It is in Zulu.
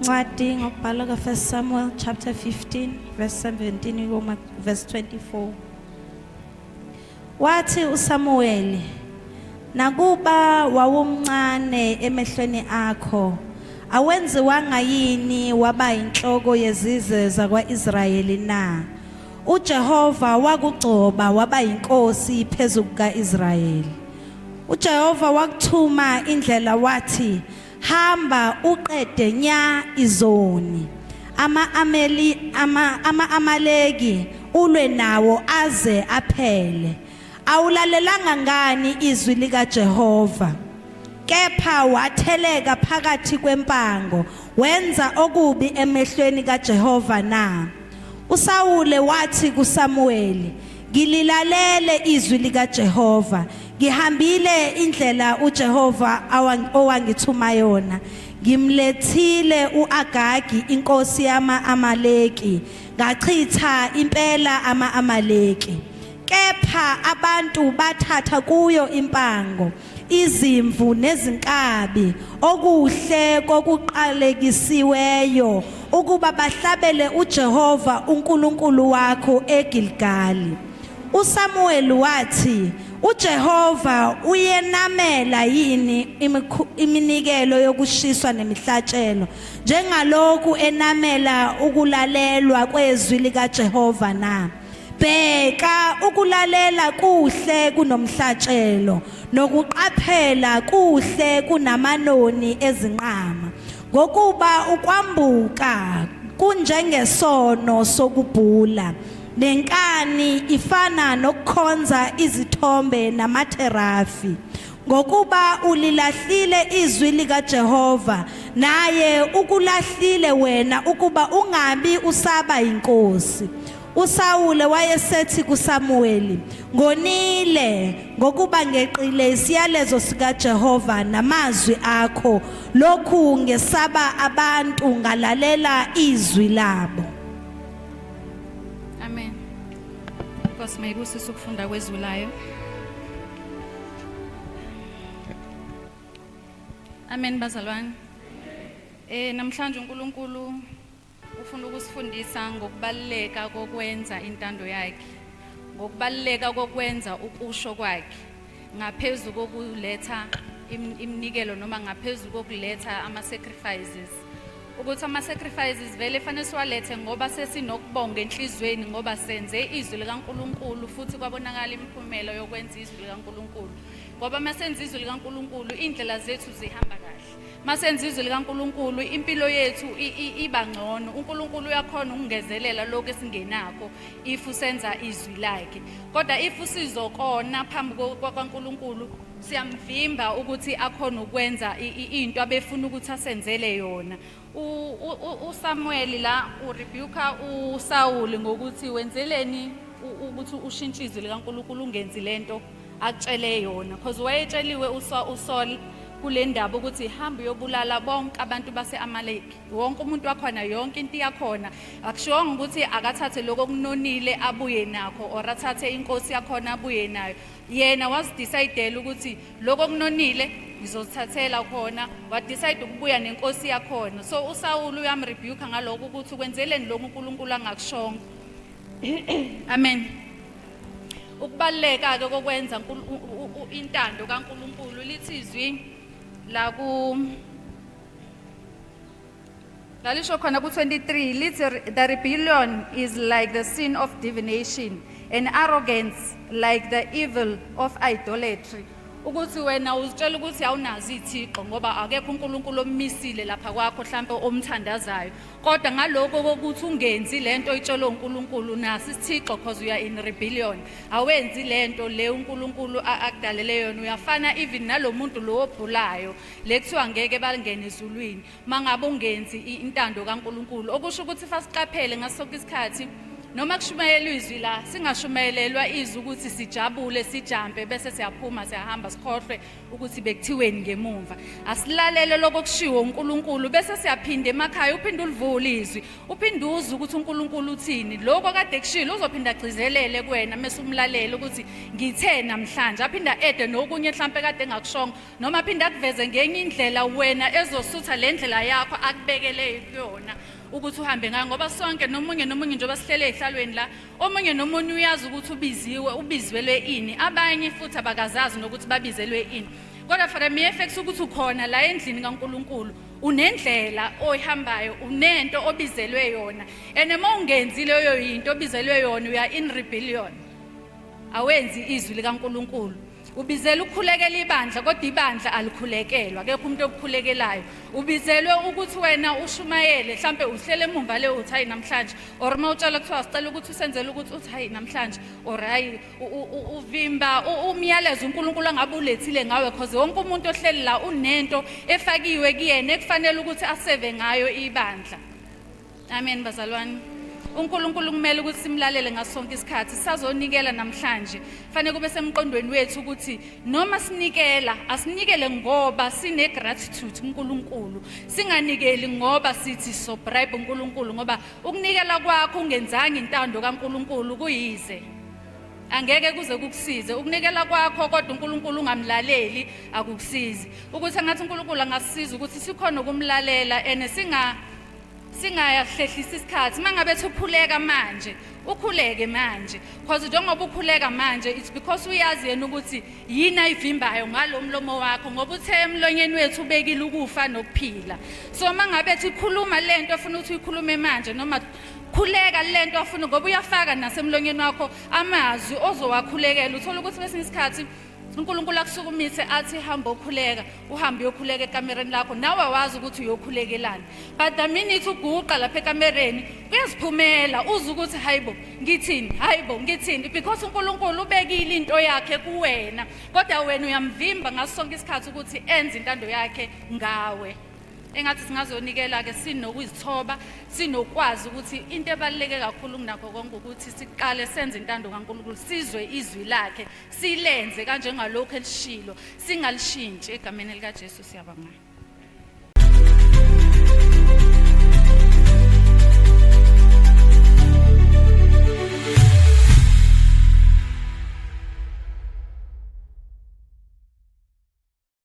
Ncwadi ngokubhala ka-1 Samuel chapter 15 verse 17 koma verse 24. Wathi uSamuweli, nakuba wawumncane emehlweni akho, awenziwanga yini waba inhloko yezizwe zakwa-Israyeli na? UJehova wakugcoba waba yinkosi phezu kuka-Israyeli. UJehova wakuthuma indlela wathi, Hamba uqede nya izoni ama-Ameli ama-Amaleki ulwe nawo aze aphele. Awulalelanga ngani izwi likaJehova? Kepha watheleka phakathi kwempango wenza okubi emehlweni kaJehova na? USawule wathi kuSamuweli, Ngililalele izwi likaJehova, ngihambile indlela uJehova owangithuma yona. Ngimlethile uAgagi inkosi yama-Amaleki, ngachitha impela ama-Amaleki. Kepha abantu bathatha kuyo impango, izimvu nezinkabi, okuhle kokuqalekisiweyo, ukuba bahlabele uJehova uNkulunkulu wakho eGilgali. USamuweli wathi, uJehova uyenamela yini iminikelo yokushiswa nemihlatshelo njengalokhu enamela ukulalelwa kwezwi likaJehova na? Bheka ukulalela kuhle kunomhlatshelo nokuqaphela kuhle kunamanoni ezinqama ngokuba ukwambuka kunjengesono sokubhula nenkani ifana nokukhonza izithombe namatherafi ngokuba ulilahlile izwi likaJehova naye ukulahlile wena ukuba ungabi usaba inkosi uSawule wayesethi kuSamuweli, Ngonile, ngokuba ngeqile isiyalezo sikaJehova namazwi akho, lokhu ngesaba abantu ngalalela izwi labo. Amen. Nkosi mayibusise ukufunda kwezwi layo. Amen bazalwane. Eh namhlanje uNkulunkulu Ufuna ukusifundisa ngokubaluleka kokwenza intando yakhe, ngokubaluleka kokwenza ukusho kwakhe ngaphezu kokuletha iminikelo noma ngaphezu kokuletha ama-sacrifices. Ukuthi ama-sacrifices vele fanele siwalethe ngoba sesinokubonga enhliziyweni ngoba senze izwi likaNkulunkulu futhi kwabonakala imiphumela yokwenza izwi likaNkulunkulu. Ngoba uma senza izwi likaNkulunkulu iy'ndlela zethu zihamba kahle. Masenza izwi likaNkulunkulu impilo yethu iba ngcono. uNkulunkulu uyakhona ukungezelela lokho esingenakho if usenza izwi lakhe. Kodwa if usizokona phambi kwaNkulunkulu siyamvimba ukuthi akhona ukwenza into abefuna ukuthi asenzele yona. USamuel la urebuka uSawuli ngokuthi wenzeleni ukuthi ushintshe izwi likaNkulunkulu ungenzi lento akutshele yona because wayetsheliwe uSaul kule ndaba ukuthi hamba uyobulala bonke abantu base-Amaleki wonke umuntu wakhona yonke into yakhona akushiwonga ukuthi akathathe lokho okunonile abuye nakho or athathe inkosi yakhona abuye nayo yena wazidecidela ukuthi lokho okunonile ngizozithathela khona wadecide ukubuya nenkosi yakhona so uSawulu uyamrebuke ngalokho ukuthi ukwenzeleni lokhu uNkulunkulu angakushongo amen Ukubaluleka-ke kokwenza intando kaNkulunkulu lithi izwi la ku lalisho khona ku-23 lithi the rebellion is like the sin of divination and arrogance like the evil of idolatry ukuthi wena uzitshela ukuthi awunazo iy'thixo ngoba akekho uNkulunkulu ommisile lapha kwakho hlampe omthandazayo Kodwa ngaloko kokuthi ungenzi lento oyitshelwe uNkulunkulu unaso isithixo cause you are in rebellion. Awenzi lento le uNkulunkulu akudalele yona uyafana even nalomuntu lo obhulayo le kuthiwa ngeke bangene ezulwini mangabe ungenzi intando kaNkulunkulu. Okusho ukuthi fasiqaphele ngaso sonke isikhathi Noma kushumayelwa izwi la, singashumayelelwa izwi ukuthi sijabule, sijampe, bese siyaphuma, siyahamba, sikhohlwe ukuthi bekuthiweni ngemumva. Asilalele lokho kushiwo uNkulunkulu, bese siyaphinda emakhaya, uphinde ulivule izwi, uphinde uzwe ukuthi uNkulunkulu uthini. Lokho kade kushilo uzophinda agcizelele kuwena mase umlalele ukuthi ngithe namhlanje, aphinda ede nokunye mhlambe kade engakushongo, noma aphinde akuveze ngenye indlela wena ezosutha le ndlela yakho akubekele kuyona ukuthi uhambe ngayo. Ngoba sonke, nomunye nomunye, njengoba sihlele ey'hlalweni la, omunye nomunye uyazi ukuthi ubiziwe, ubizelwe ini. Abanye futhi abakazazi nokuthi babizelwe ini, kodwa for the mere fact ukuthi ukhona la endlini kaNkulunkulu, unendlela oyihambayo, unento obizelwe yona. And uma ungenzi leyo yinto obizelwe yona, uya in rebellion, awenzi izwi likaNkulunkulu. Ubizela ukukhulekela ibandla, kodwa ibandla alikhulekelwa, akekho umuntu okukhulekelayo. Ubizelwe ukuthi wena ushumayele, mhlambe uhlele emumva le, uthi hayi namhlanje, or uma utshela kuthiwa sicela ukuthi usenzele ukuthi, uthi hayi namhlanje, or hayi, uvimba umyalezo uNkulunkulu angabe ulethile ngawe, cause wonke umuntu ohleli la unento efakiwe kuyena ekufanele ukuthi aseve ngayo ibandla. Amen, bazalwane. UNkulunkulu kumele ukuthi simlalele ngaso sonke isikhathi. Sisazonikela namhlanje, fanele kube semqondweni wethu ukuthi noma sinikela, asinikele ngoba sine gratitude kuNkulunkulu, singanikeli ngoba sithi so bribe uNkulunkulu, ngoba ukunikela kwakho ungenzanga intando kaNkulunkulu kuyize, angeke kuze kukusize. Ukunikela kwakho kodwa uNkulunkulu ungamlaleli akukusizi. Ukuthi engathi uNkulunkulu angasisiza ukuthi sikhona ukumlalela ene singayahlehlisa isikhathi. Mangabe ukhuleka manje, ukhuleke manje, because njengoba ukhuleka manje, it's because uyazi yena ukuthi yini ayivimbayo ngalo mlomo wakho, ngoba uthe emlonyeni wethu ubekile ukufa nokuphila. So mangabe ethi khuluma lento ofuna ukuthi uyikhulume manje, noma khuleka lento afuna, ngoba uyafaka nasemlonyeni wakho amazwi ozowakhulekela. Uthola ukuthi kwesinye isikhathi uNkulunkulu akusukumise athi hamba okhuleka, uhambe uyokhuleka ekamereni lakho, nawe wazi ukuthi uyokhulekelani, but the minute uguqa lapha ekamereni kuyaziphumela, uze ukuthi hayibo ngithini, hayibo ngithini, because uNkulunkulu ubekile into yakhe kuwena, kodwa wena uyamvimba ngaso sonke isikhathi ukuthi enze intando yakhe ngawe. Engathi singazonikela ke sinokuzithoba, sinokwazi ukuthi into ebaluleke kakhulu kunakho konke ukuthi siqale senze intando kaNkulunkulu, sizwe izwi lakhe, silenze kanjengalokhu elishilo, singalishintshi. Egameni likaJesu siyabonga.